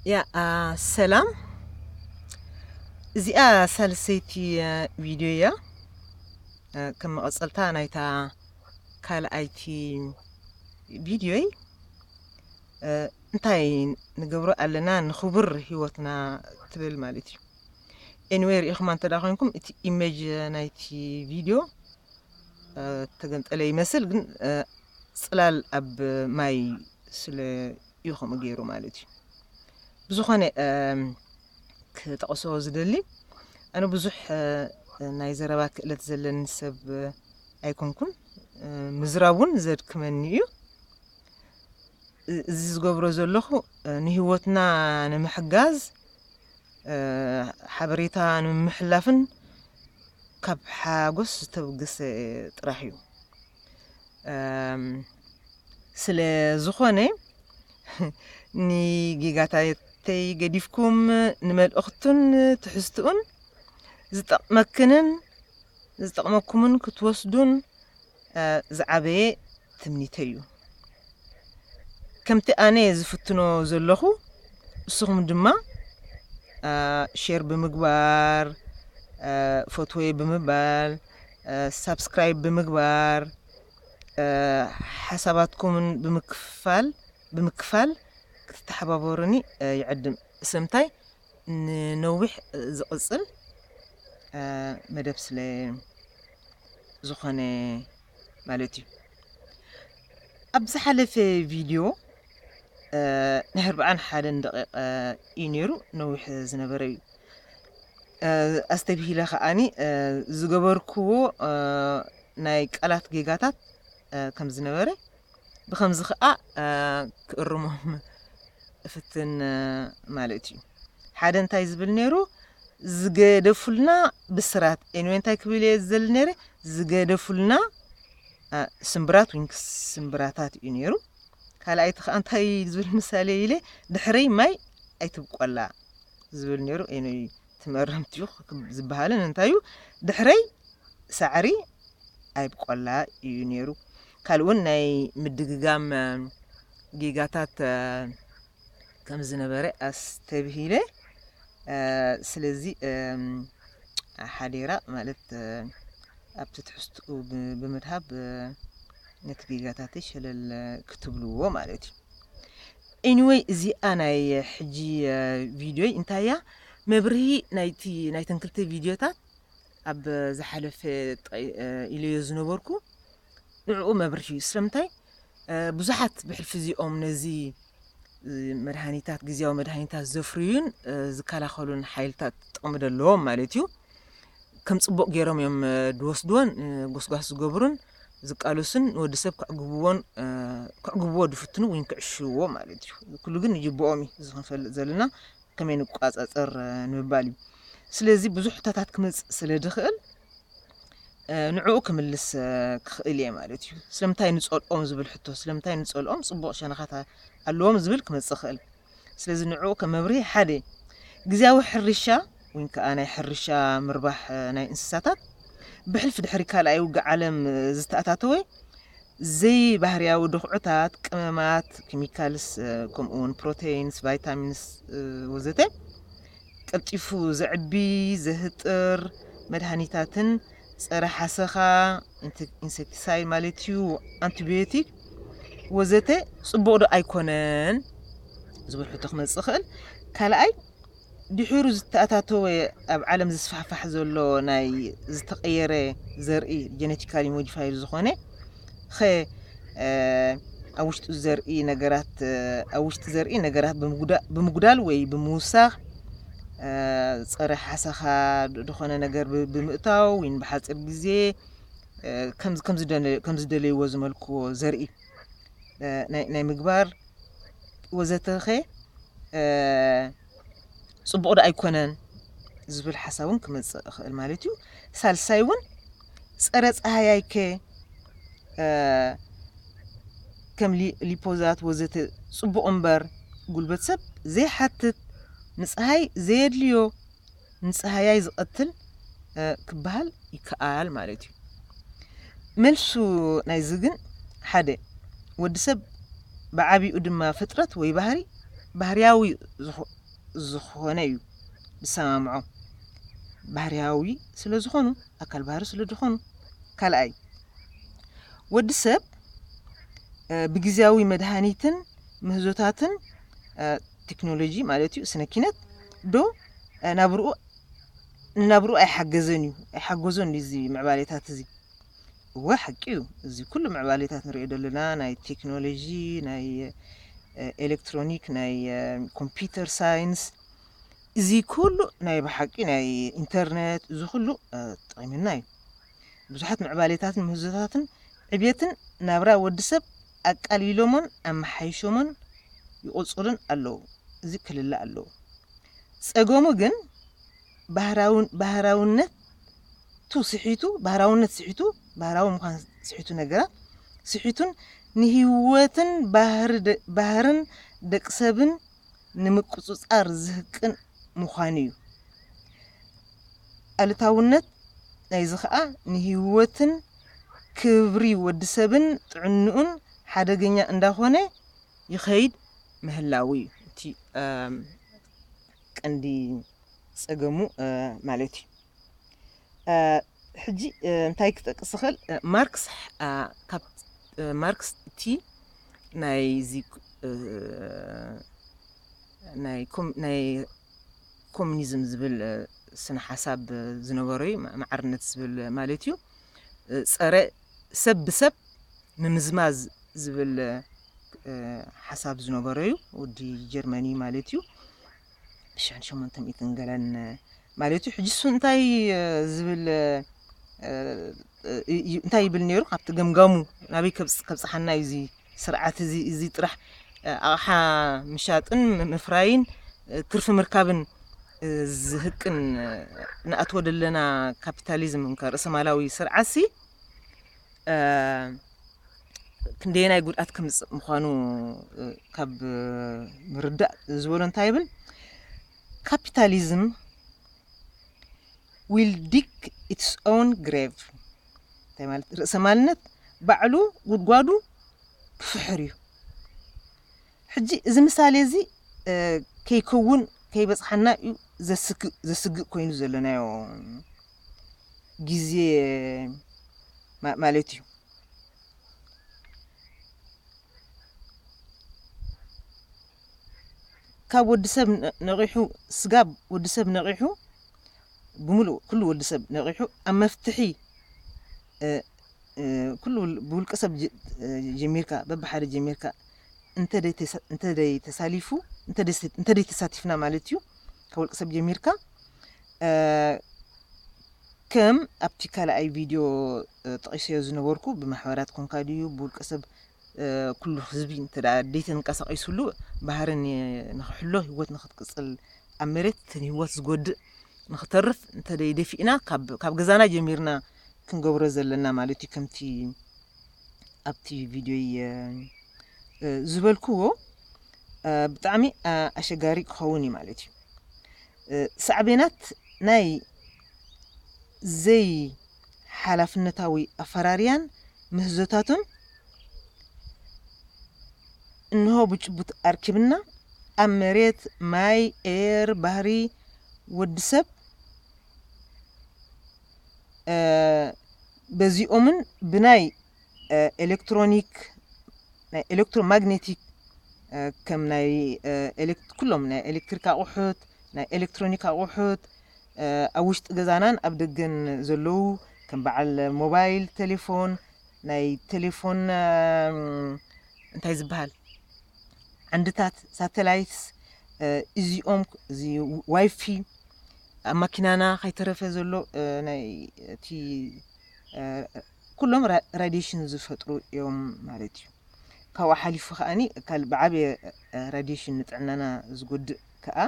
ያ፣ ኣ፣ ሰላም። እዚኣ ሳልሰይቲ፣ እ፣ ቪድዮ እያ። እ፣ ከም መቐጸልታ ናይታ ካልኣይቲ ቪድዮይ፣ እ፣ እንታይ ንገብሮ ኣለና ንኽቡር ህይወትና ትብል ማለት እዩ። ኤኒወይ ርኢኹማ እንተ ደኣ ኮይንኩም፣ እቲ ኢሜጅ ናይቲ ቪድዮ፣ እ፣ ተገንጠለ ይመስል፣ ግን፣ እ፣ ጽላል ኣብ ማይ ስለ እዩ ከምኡ ገይሩ ማለት እዩ። ብዝኾነ፣ እም፣ ክጠቕሶ ዝደሊ፣ ኣነ ብዙሕ፣ እ፣ ናይ ዘረባ ክእለት ዘለኒ ሰብ፣ እ፣ ኣይኮንኩን። እ፣ ምዝራብ እውን ዘድክመኒ እዩ። እ-፣ እዚ ዝገብሮ ዘለኹ፣ እ፣ ንህይወትና ንምሕጋዝ፣ እ፣ ሓበሬታ ንምምሕላፍን ካብ ሓጎስ ዝተበገሰ ጥራሕ እዩ። እም፣ ስለ ዝኾነ፣ ንጌጋታተይ ገዲፍኩም፣ ንመልእኽቱን ትሕዝትኡን ዝጠቕመክንን ዝጠቕመኩምን ክትወስዱን፣ እ፣ ዝዓበየ ትምኒተይ እዩ። ከምቲ ኣነ ዝፍትኖ ዘለኹ፣ ንስኹም ድማ፣ እ፣ ሼር ብምግባር፣ እ፣ ፈትወይ ብምባል፣ እ፣ ሳብስክራይብ ብምግባር፣ እ፣ ሓሳባትኩምን ብምክፋል፣ ብምክፋል ክትተሓባበሩኒ፣ እ፣ ይዕድም። ስለምንታይ ንነዊሕ ዝቕጽል፣ እ፣ መደብ ስለ ዝኾነ ማለት እዩ። ኣብ ዝሓለፈ ቪድዮ፣ እ፣ ናይ ኣርብዓን ሓደን ደቂቕ እዩ ነይሩ፣ ነዊሕ ዝነበረ እዩ። እ፣ ኣስተብሂለ ከኣኒ፣ እ፣ ዝገበርክዎ፣ እ፣ ናይ ቃላት ጌጋታት፣ እ፣ ከም ዝነበረ፣ ብኸምዚ ኸኣ፣ እ፣ ክእርሞም እፍትን፣ እ፣ ማለት እዩ። ሓደ እንታይ ዝብል ነይሩ? ዝገደፉልና ብስራት፣ ኤንወ እንታይ ክብል እየ ዝደሊ ነይረ? ዝገደፉልና፣ እ፣ ስምብራት ወይ ስምብራታት እዩ ነይሩ። ካልኣይቲ ኸኣ እንታይ ዝብል ምሳሌ ኢለ? ድሕረይ ማይ ኣይትብቆላ ዝብል ነይሩ። ኤንወ ትመረምቲ እዩ ክብ-፣ ዝበሃልን እንታይ እዩ? ድሕረይ ሳዕሪ ኣይብቆላ እዩ ነይሩ። ካልእ እውን ናይ ምድግጋም፣ እ፣ ጌጋታት፣ እ፣ ከም ዝነበረ ኣስተብሂለ። እ፣ ስለዚ፣ እም፣ ሓዴራ ማለት፣ እ፣ ኣብቲ ትሕዝትኡ ብ-፣ ብምድሃብ፣ እ፣ ነቲ ጌጋታተይ ሸለል ክትብልዎ ማለት እዩ። ኤኒወይ፣ እዚኣ ናይ ሕጂ፣ እ፣ ቪድዮይ እንታይ እያ? መብርሂ ናይቲ፣ ናይተን ክልተ ቪድዮታት ኣብ ዝሓለፈ ጠ-፣ እ፣ ኢለዮ ዝነበርኩ ንዕኡ መብርሂ እዩ። ስለምንታይ፣ እ፣ ብዙሓት ብሕልፊ እዚኦም ነዚ፣ እ፣ መድሃኒታት፣ ግዝያዊ መድሃኒታት ዘፍርዩን፣ እ፣ ዝከላኸሉን ሓይልታት ጥቕሚ ዘለዎም ማለት እዩ። ከም ጽቡቕ ገይሮም እዮም፣ እ፣ ዝወስድዎን፣ እ፣ ጎስጓስ ዝገብሩን ዝቃለሱን ንወዲ ሰብ ከዕግብዎን፣ እ፣ ከዕግብዎ ዝፍትኑ ወይ ክዕሽዎ ማለት እዩ። ኩሉ ግን ይጅብኦም እዩ። እዚ ክንፈልጥ ዘለና ከመይ ንቋጻጸር፣ እ፣ ንምባል እዩ። ስለዚ ብዙሕ ሕቶታት ክመጽእ ስለ ዝኽእል፣ እ፣ ንዕኡ ክምልስ፣ እ፣ ክኽእል እየ ማለት እዩ። ስለምንታይ ንጸልኦም ዝብል ሕቶ፣ ስለምንታይ ንጸልኦም ጽቡቕ ሸነኻት ኣለዎም ዝብል ክመጽእ ይኽእል። ስለዚ ንዕኡ ከም መብርሂ ሓደ፣ ግዝያዊ ሕርሻ ወይ ከዓ ናይ ሕርሻ ምርባሕ፣ እ፣ ናይ እንስሳታት ብሕልፊ ድሕሪ ካልኣይ ውግእ ዓለም፣ እ፣ ዝተኣታተወ ዘይባህርያዊ ድኹዕታት፣ ቀመማት፣ ኬሚካልስ፣ እ፣ ከምኡ እውን ፕሮቴይንስ፣ ቫይታሚንስ፣ እ፣ ወዘተ ቀልጢፉ ዘዕቢ፣ ዘህጥር መድሃኒታትን ጸረ ሓሰኻ፣ ኢንተ-፣ ኢንሴክቲሳይድ ማለት እዩ፣ ኣንቲቢዮቲክ ወዘተ ጽቡቕ ዶ ኣይኮነን ዝብል ሕቶ ክመጽእ ይኽእል። ካልኣይ፣ ድሒሩ ዝተኣታተወ ኣብ ዓለም ዝስፋሕፋሕ ዘሎ ናይ ዝተቐየረ ዘርኢ፣ ጀነቲካሊ ሞዲፋይድ ዝኾነ ኸ፣ እ፣ ኣብ ውሽጡ ዘርኢ ነገራት፣ እ፣ ኣብ ውሽጢ ዘርኢ ነገራት ብምጉዳ-፣ ብምጉዳል ወይ ብምውሳኽ፣ እ፣ ጸረ ሓሰኻ ድ-፣ ዝኾነ ነገር ብ-፣ ብምእታው ወይ ብሓጺር ግዜ፣ እ፣ ከም፣ ከም ዝደለ-፣ ከም ዝደለይዎ ዝመልክዎ ዘርኢ፣ እ፣ ናይ፣ ናይ ምግባር ወዘተ ኸ፣ እ፣ ጽቡቕ ዶ ኣይኮነን ዝብል ሓሳብ እውን ክመጽእ ይኽእል ማለት እዩ። ሳልሳይ እውን ጸረ ጸሃያይ ከ፣ እ፣ ከም ሊ-፣ ሊፖዛት ወዘተ ጽቡቕ እምበር፣ ጉልበት ሰብ ዘይሓትት፣ ንጸሃይ ዘየድልዮ፣ ንጸሃያይ ዝቐትል፣ እ፣ ክበሃል ይከኣል ማለት እዩ። መልሱ ናይዚ ግን፣ ሓደ፣ ወዲ ሰብ ብዓቢኡ ድማ ፍጥረት ወይ ባህሪ ባህርያዊ ዝኾ- ዝኾነ እዩ ዝሰማምዖ። ባህርያዊ ስለ ዝኾኑ፣ ኣካል ባህሪ ስለ ዝኾኑ። ካልኣይ፣ ወዲ ሰብ እ፣ ብግዜያዊ መድሃኒትን ምህዞታትን፣ እ፣ ቴክኖሎጂ ማለት እዩ፣ ስነ ኪነት ዶ፣ እ፣ ናብርኡ ንናብርኡ ኣይሓገዘን እዩ ኣይሓገዞን እዩ እዚ ምዕባሌታት እዚ። እወ፣ ሓቂ እዩ። እዚ ኩሉ ምዕባሌታት ንሪኦ ዘለና፣ ናይ ቴክኖሎጂ፣ ናይ፣ እ፣ ኤሌክትሮኒክ፣ ናይ፣ እ፣ ኮምፒውተር ሳይንስ፣ እዚ ኩሉ ናይ ብሓቂ ናይ ኢንተርኔት፣ እዚ ኩሉ፣ እ፣ ጠቒምና እዩ። ብዙሓት ምዕባሌታትን ምህዞታትን ዕብየትን ናብራ ወዲ ሰብ ኣቃሊሎሞን ኣመሓይሾሞን ይቕጽሉን ኣለዉ። እዚ ክልለ ኣለዎ። ጸገሙ ግን ባህራውን-፣ ባህራውነቱ ስሒቱ፣ ባህራውነት ስሒቱ፣ ባህራዊ ምዃን ስሒቱ፣ ነገራት ስሒቱን ንህይወትን ባህሪ ደ-፣ ባህርን ደቂ ሰብን ንምቁጽጻር ዝህቅን ምዃኑ እዩ። ኣሉታውነት ናይዚ ኸኣ ንህይወትን ክብሪ ወዲ ሰብን ጥዕንኡን ሓደገኛ እንዳኾነ ይኸይድ ምህላዉ እዩ። እቲ፣ እም፣ ቀንዲ ጸገሙ፣ እ፣ ማለት እዩ። እ፣ ሕጂ፣ እ፣ እንታይ ክጠቅስ እኽእል? እ፣ ማርክስ፣ እ፣ ካብ፣ እ፣ ማርክስ እቲ ናይዚ፣ እ፣ ናይ ኮም-፣ ናይ ኮሙኒዝም ዝብል፣ እ፣ ስነ ሓሳብ ዝነበሮ እዩ። ማ-፣ ማዕርነት ዝብል ማለት እዩ። እ፣ ጸረ ሰብ ብሰብ ምምዝማዝ ዝብል፣ እ፣ ሓሳብ ዝነበሮ እዩ። ወዲ ጀርመኒ ማለት እዩ። ብሽሕን ሸሞንተ ሚእትን ገለን ማለት እዩ። ሕጂ እሱ እንታይ፣ እ፣ ዝብል፣ እ፣ እ፣ ዩ-፣ እንታይ ይብል ነይሩ? ካብቲ ገምጋሙ ናበይ ከብጽ-፣ ከብጽሓና እዩ እዚ ስርዓት እዚ? እዚ ጥራሕ፣ እ፣ ኣቕሓ ምሻጥን ም-፣ ምፍራይን፣ እ፣ ትርፊ ምርካብን፣ እ፣ ዝህቅን፣ እ፣ ንኣትዎ ዘለና ካፒታሊዝም፣ እንከ ርእሰማላዊ ስርዓትሲ፣ እ፣ ክንደየናይ ጉድኣት ከምጽእ ምዃኑ፣ እ፣ ካብ፣ እ፣ ምርዳእ ዝበሎ እንታይ ይብል? ካፒታሊዝም will dig its own grave። እንታይ ማለት? ርእሰማልነት ባዕሉ ጉድጓዱ ክፍሕር እዩ። ሕጂ እዚ ምሳሌ እዚ፣ እ፣ ከይከውን ከይበጽሓና እዩ ዘስግእ፣ ዘስግእ ኮይኑ ዘለናዮ ግዜ ማ-፣ ማለት እዩ። ካብ ወዲ ሰብ ነ-፣ ነቒሑ፣ ስጋብ ወዲ ሰብ ነቒሑ፣ ብምሉእ ኩሉ ወዲ ሰብ ነቒሑ፣ ኣብ መፍትሒ፣ እ፣ እ፣ ኩሉ ውል-፣ ብውልቀ ሰብ ጀ-፣ እ፣ ጀሚርካ፣ በብሓደ ጀሚርካ፣ እንተ ደይ ተሳ-፣ እንተ ደይ ተሳሊፉ፣ እንተ ደይ ስ-፣ እንተ ደይ ተሳቲፍና ማለት እዩ፣ ካብ ውልቀ ሰብ ጀሚርካ፣ እ፣ ከም ኣብቲ ካልኣይ ቪድዮ፣ እ፣ ጠቒሰዮ ዝነበርኩ፣ ብማሕበራት ኮንካ ድዩ፣ ብውልቀ ሰብ፣ እ፣ ኩሉ ህዝቢ እንተ ደኣ ደይ ተንቀሳቒሱሉ፣ ባህሪ ን-፣ ንኽሕሎ፣ ህይወት ንኽትቅጽል፣ ኣብ መሬት እቲ ንህይወት ዝጎድእ ንኽተርፍ እንተ ደይ ደፊእና፣ ካብ፣ ካብ ገዛና ጀሚርና ክንገብሮ ዘለና ማለት እዩ። ከምቲ ኣብቲ ቪድዮይ፣ እ፣ እ፣ ዝበልክዎ፣ እ፣ ብጣዕሚ፣ እ፣ ኣሸጋሪ ክኸውን እዩ ማለት እዩ። እ፣ ሳዕቤናት ናይ ዘይሓላፍነታዊ ኣፈራርያን ምህዞታቱን እንሆ ብጭቡጥ ኣርኪብና፣ ኣብ መሬት፣ ማይ፣ ኤር፣ ባህሪ፣ ወዲ ሰብ፣ እ፣ በዚኦምን ብናይ፣ እ፣ ኤሌክትሮኒክ፣ ናይ ኤሌክትሮማግኔቲክ፣ እ፣ ከም ናይ፣ እ፣ ኤሌክት-፣ ኩሎም ናይ ኤሌክትሪክ ኣቑሑት፣ ናይ ኤሌክትሮኒክ ኣቑሑት፣ እ፣ ኣብ ውሽጢ ገዛናን ኣብ ደገን ዘለዉ፣ ከም በዓል ሞባይል ቴሌፎን፣ ናይ ቴሌፎን፣ እም፣ እንታይ ዝበሃል፣ ዓንድታት፣ ሳተላይትስ፣ እ፣ እዚኦም፣ እዚ ዋይፊ፣ ኣብ ማኪናና ከይተረፈ ዘሎ፣ እ፣ ናይ እቲ፣ እ፣ ኩሎም ራ-፣ ራዲሽን ዝፈጥሩ እዮም ማለት እዩ። ካብኡ ሓሊፉ ከኣኒ፣ ካል-፣ ብዓብየ፣ እ፣ ራዲሽን ንጥዕናና ዝጎድእ ከኣ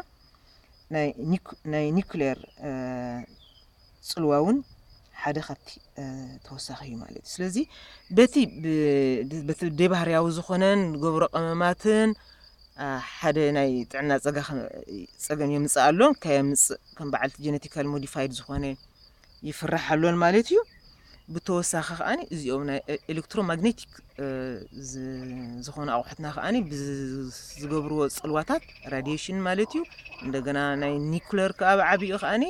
ናይ ኒኩ-፣ ናይ ኒኩሌር፣ እ፣ ጽልዋ እውን ሓደ ካብቲ፣ እ፣ ተወሳኺ እዩ ማለት እዩ። ስለዚ በቲ ብ-፣ በቲ ደይባህርያዊ ዝኾነን ንገብሮ ቀመማትን፣ እ፣ ሓደ ናይ ጥዕና ጸጋ ከ-፣ ጸገም የምጽእ ኣሎን ከየምጽእ ከም በዓልቲ ጀነቲካል ሞዲፋይድ ዝኾነ ይፍራሕ ኣሎን ማለት እዩ። ብተወሳኺ ከኣኒ እዚኦም ናይ ኤሌክትሮማግኔቲክ ዝኾኑ ኣቑሑትና ከኣኒ ብዝገብርዎ ፅልዋታት፣ ራዲሽን ማለት እዩ። እንደገና ናይ ኒኩለር ከዓ ብዓብኡ ከኣኒ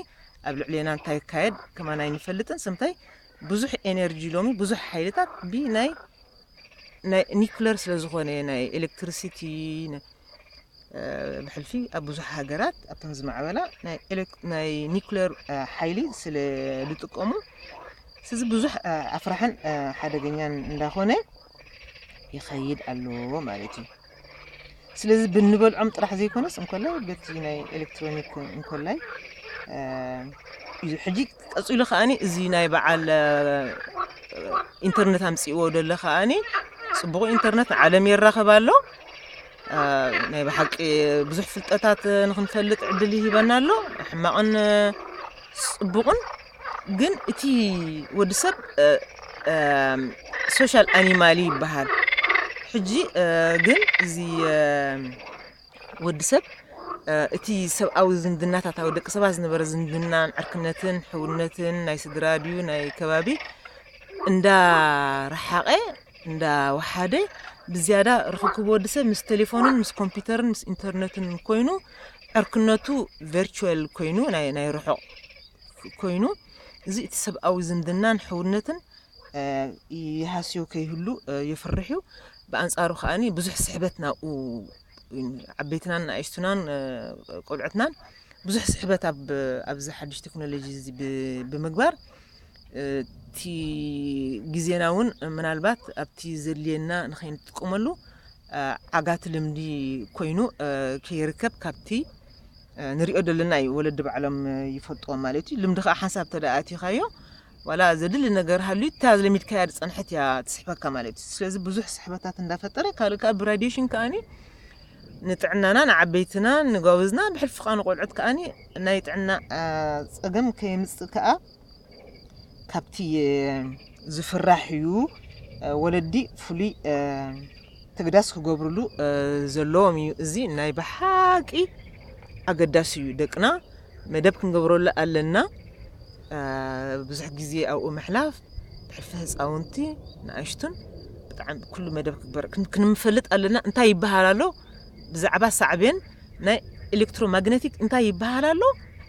ኣብ ልዕሌና እንታይ ይካየድ ከማን ኣይንፈልጥን። ስምታይ ብዙሕ ኤነርጂ ሎሚ ብዙሕ ሓይልታት ብናይ ናይ ኒኩለር ስለ ዝኾነ ናይ ኤሌክትሪሲቲ ብሕልፊ ኣብ ብዙሕ ሃገራት ኣብተን ዝማዕበላ ናይ ኒኩለር ሓይሊ ስለ ዝጥቀሙ ስዚ ብዙሕ ኣፍራሕን ሓደገኛን እንዳኾነ ይኸይድ ኣሎ ማለት እዩ። ስለዚ ብንበልዖም ጥራሕ ዘይኮነስ እንኮላይ በቲ ናይ ኤሌክትሮኒክ እንኮላይ እዩ። ሕጂ ቀፂሉ ከኣኒ እዚ ናይ በዓል ኢንተርነት ኣምፅእዎ ደሎ ከኣኒ ፅቡቕ ኢንተርነት ዓለም የራኸብ ኣሎ። ናይ ብሓቂ ብዙሕ ፍልጠታት ንክንፈልጥ ዕድል ይህበና ኣሎ። ሕማቕን ፅቡቕን ግን እቲ ወዲ ሰብ ሶሻል ኣኒማል ይበሃል። ሕጂ ግን እዚ ወዲ ሰብ እቲ ሰብኣዊ ዝምድናታት ኣብ ደቂ ሰባት ዝነበረ ዝምድናን ዕርክነትን ሕውነትን ናይ ስድራ ድዩ ናይ ከባቢ እንዳረሓቐ እንዳወሓደ ብዝያዳ ርክክብ ወዲ ሰብ ምስ ቴሌፎንን ምስ ኮምፒውተርን ምስ ኢንተርነትን ኮይኑ ዕርክነቱ ቨርቹዋል ኮይኑ ናይ ርሑቕ ኮይኑ እዚ እቲ ሰብኣዊ ዝምድናን ሕውነትን ይሃስዮ ከይህሉ ይፍርሕ እዩ። ብኣንፃሩ ከኣኒ ብዙሕ ስሕበት ናብኡ ዓበይትናን ንኣሽቱናን ቆልዑትናን ብዙሕ ስሕበት ኣብዚ ሓድሽ ቴክኖሎጂ እዚ ብምግባር እቲ ግዜና እውን ምናልባት ኣብቲ ዘድልየና ንኸይንጥቀመሉ ዓጋቲ ልምዲ ኮይኑ ከይርከብ ካብቲ ንሪኦ ዘለና እዩ። ወለዲ ባዕሎም ይፈልጥዎ ማለት እዩ። ልምዲ ከዓ ሓንሳብ ተደኣቲኻዮ ዋላ ዘድሊ ነገር ሃልዩ እታ ዝለሚድካያ ዝፀንሐት እያ ትስሕበካ ማለት እዩ። ስለዚ ብዙሕ ስሕበታት እንዳፈጠረ ካልእ ከዓ ብራዲሽን ከኣኒ ንጥዕናና ንዓበይትና ንጓብዝና ብሕልፊ ከዓ ንቆልዑት ከኣኒ ናይ ጥዕና ፀገም ከየምፅእ ከዓ ካብቲ ዝፍራሕ እዩ። ወለዲ ፍሉይ ተግዳስ ክገብርሉ ዘለዎም እዩ። እዚ ናይ ብሓቂ ኣገዳሲ እዩ። ደቅና መደብ ክንገብረሉ ኣለና። ብዙሕ ግዜ ኣብኡ ምሕላፍ ብሕልፊ ህፃውንቲ ንኣሽቱን ብጣዕሚ ኩሉ መደብ ክግበር ክንፈልጥ ኣለና። እንታይ ይበሃል ኣሎ ብዛዕባ ሳዕቤን ናይ ኤሌክትሮማግነቲክ እንታይ ይበሃል ኣሎ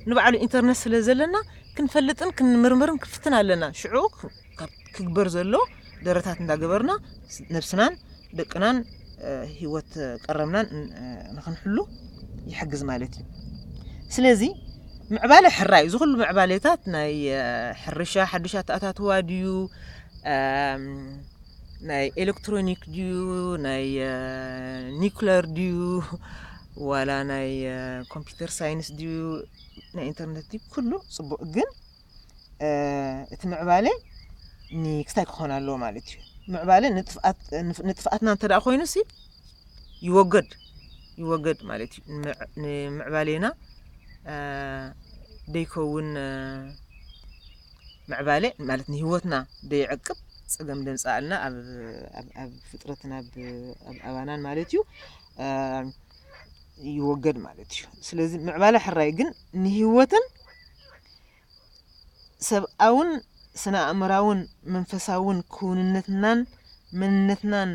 ንባዕሉ ኢንተርነት ስለ ዘለና ክንፈልጥን ክንምርምርን ክፍትን ኣለና። ሽዑ ክግበር ዘሎ ደረታት እንዳገበርና ነብስናን ደቅናን ህይወት ቀረብናን ንክንሕሉ ይሕግዝ ማለት እዩ። ስለዚ ምዕባለ ሕራይ እዚ ኩሉ ምዕባሌታት ናይ ሕርሻ ሓድሽ ኣተኣታትዋ ድዩ ናይ ኤሌክትሮኒክ ድዩ ናይ ኒኩለር ድዩ ዋላ ናይ ኮምፒውተር ሳይንስ ድዩ ናይ ኢንተርነት ድዩ ኩሉ ፅቡቅ ግን እቲ ምዕባለ ንክስታይ ክኾን ኣለዎ ማለት እዩ። ምዕባለ ንጥፍኣትና እንተ ኮይኑ ሲ ይወገድ ይወገድ ማለት እዩ። ንምዕባሌና ደይከውን ምዕባለ ማለት ንህይወትና ደይዕቅብ ፀገም ደምፃኣልና ኣብ ፍጥረትን ኣብ ኣባናን ማለት እዩ ይወገድ ማለት እዩ። ስለዚ ምዕባለ ሕራይ ግን ንህይወትን ሰብኣውን ስነ ኣእምራውን መንፈሳውን ክውንነትናን መንነትናን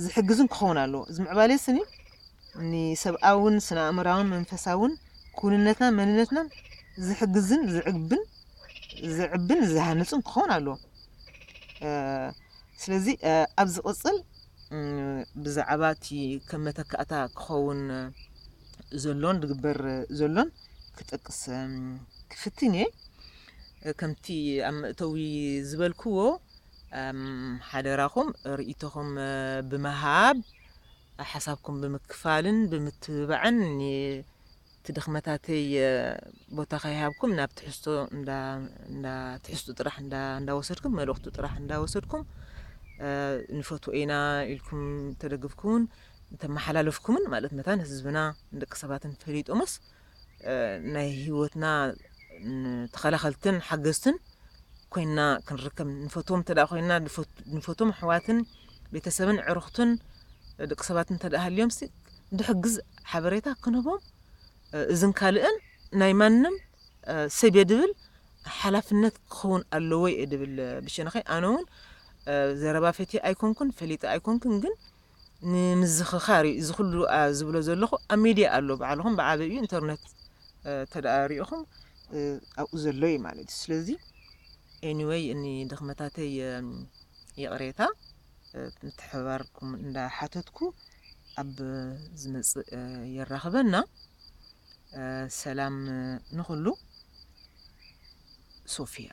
ዝሕግዝን ክኸውን ኣለዎ። እዚ ምዕባለ ስኒ ንሰብኣውን ስነ ኣእምራውን መንፈሳውን ክውንነትናን መንነትናን ዝሕግዝን ዝዕግብን ዝዕብን ዝሃንፅን ክኸውን ኣለዎ። ስለዚ ኣብ ዝቕፅል ብዛዕባ እቲ ከም መተካእታ ክኸውን ዘሎን ዝግበር ዘሎን ክጠቅስ ክፍትን እየ። ከምቲ ኣብ መእተዊ ዝበልክዎ ሓደራኹም ርእይቶኹም ብምሃብ ሓሳብኩም ብምክፋልን ብምትብባዕን እቲ ድኽመታተይ ቦታ ከይሃብኩም ናብ ትሕዝቶ እንዳ ትሕዝቶ ጥራሕ እንዳወሰድኩም መልእኽቱ ጥራሕ እንዳወሰድኩም ንፈትዎ ኢና ኢልኩም ተደግፍኩምን እንተመሓላለፍኩምን ማለት መታን ህዝብና ንደቂ ሰባትን ፈሊጦምስ ናይ ህይወትና ተኸላኸልትን ሓገዝትን ኮይና ክንርከብ ንፈትዎም እንተ ኮይና ንፈትዎም ኣሕዋትን ቤተሰብን ዕሩኽትን ደቂ ሰባት እንተ ሃልዮም ድሕግዝ ሓበሬታ ክንህቦም እዝን ካልእን ናይ ማንም ሰብ የድብል ሓላፍነት ክኸውን ኣለዎ እየ ድብል ብሸነኸይ። ኣነ እውን ዘረባ ፈትየ ኣይኮንኩን፣ ፈሊጠ ኣይኮንኩን፣ ግን ንምዝኽኻር እዩ እዚ ኩሉ ዝብሎ ዘለኹ። ኣብ ሚድያ ኣሎ፣ ባዕልኹም ብዓበዩ ኢንተርነት ተደኣ ሪእኹም ኣብኡ ዘሎ እዩ ማለት እዩ። ስለዚ anyway፣ እኒ ድኽመታተይ ይቕሬታ ምትሕባርኩም እንዳሓተትኩ፣ ኣብ ዝመጽእ የራኽበና። ሰላም ንኹሉ። ሶፊያ።